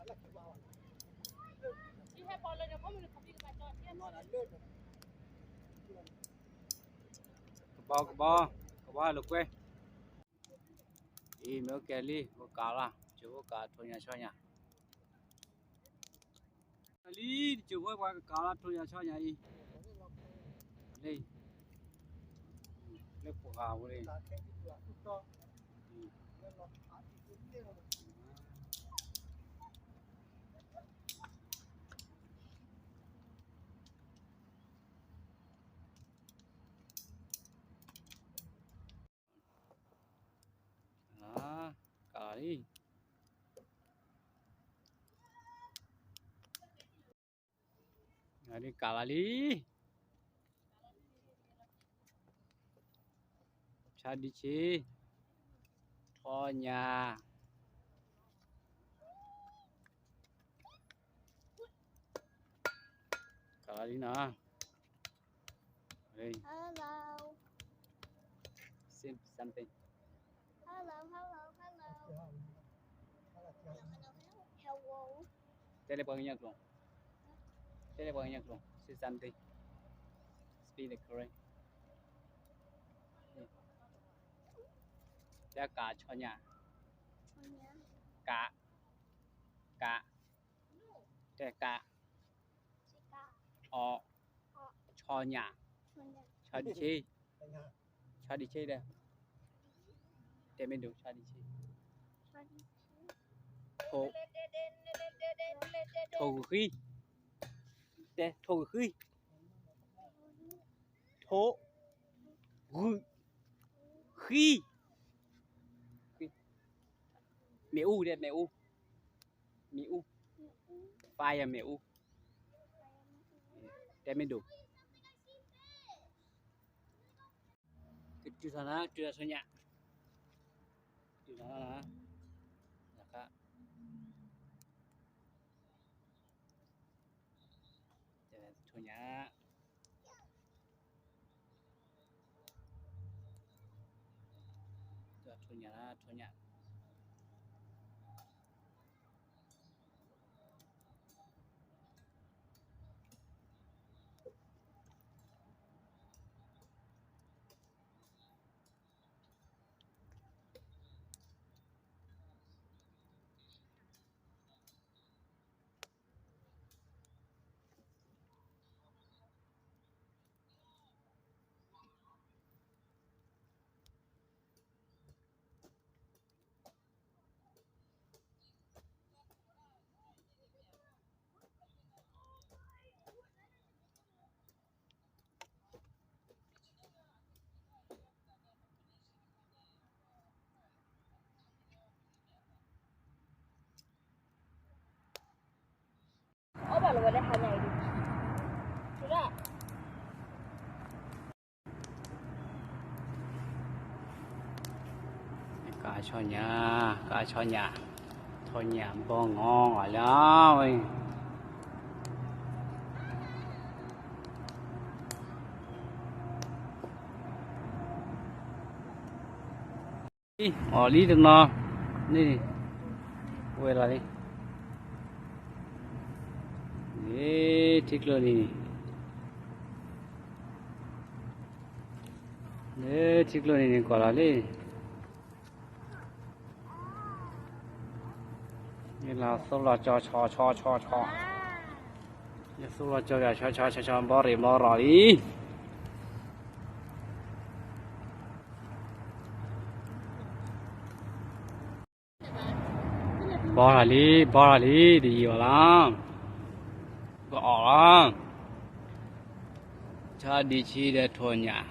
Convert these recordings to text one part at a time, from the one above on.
ကဘီကဘီ, ကဘီလိာ်ကွဲ, အံၤမ့ၢ်အိၣ်ကဲလံ အိၣ်ကးလီၤ ကၠိဖိကးထိၣ်ညၣ်ဆီညၣ်, လံ တကၠိဖိပှၤကကးလီၤထိၣ်ညၣ်ဆီညၣ်အံၤ, လၢပှၤဝဲ ကးလီၤလံ, ကးလီၤလံ, ဆါဒံဆ့, ထိၣ်ညၣ်, ကးလီၤလံနီၤ. Hello. Say something. Hello, hello, hello. Hello. တဲလၢပှၤကညီကျိာ်, တဲလၢပှၤကညီကျိာ်, say something. Speak the Karen. တဲကးဆီညၣ်, ကး, ကး, တဲကး, ဆီညၣ်, ဆီဒံဆ့, ဆီဒံဆ့ဒီး, တဲမ့ၢ်ဒိၣ် ဆီဒံဆ့, ထိၣ်, ထိၣ်ဂုာ်ဃံ, တဲထိၣ်ဂုာ်ဃံ, ထိၣ်, ဂုာ်, ဃံ, မ့ၣ်အူဒီး မ့ၣ်အူ, မ့ၣ်အူ, fire မ့ၣ်အူ, တဲမ့ၢ်ဒိၣ်, ကတုၤထီၣ်နၤ တုၤထီၣ်ထိၣ်ညၣ်, တုၤထီၣ်နၤ, နခါ, ထိၣ်ညၣ်, ထိၣ်ညၣ်, ထိၣ်ညၣ်.ကးဆီညၣ်, ကးဆီညၣ်, ထိၣ်ညၣ်ဘီငီၤလီၤဝဲ. အီၤလံတနီၤ, န့ၣ်, ဝဲလီၤလံ, န့ၣ် ထံကျိနံၤန့ၣ်, န့ၣ် ထံကျိနံၤန့ၣ် ကွၢ်လီၤလံ. ယလီၤသူလီၤကၠီၤဆီဆီဆီဆီ, ယသူလီၤကၠီၤယၤဆီဆီဆီဆီ ဘီရ့ၣ်ဘီရီၤလံ. ဘီထီၣ်လံ, ဘီထီၣ်လံ, တယံာ်ဘၣ်လီၤ, ကအီၣ်လီၤ. ဆါဒံဆ့ဒီးထိၣ်ညၣ်,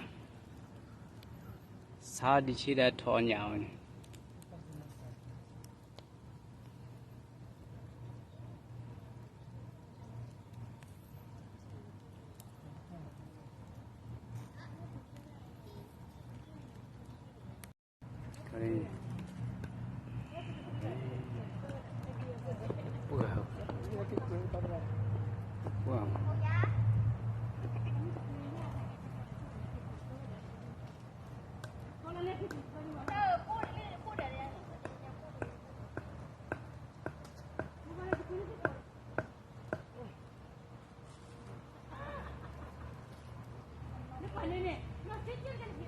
ဆါဒံဆ့ဒီးထိၣ်ညၣ်ဝဲန့ၣ်. န့ၣ်န့ၣ် လီၤစ့ကဲတကဲန့ၣ် အီ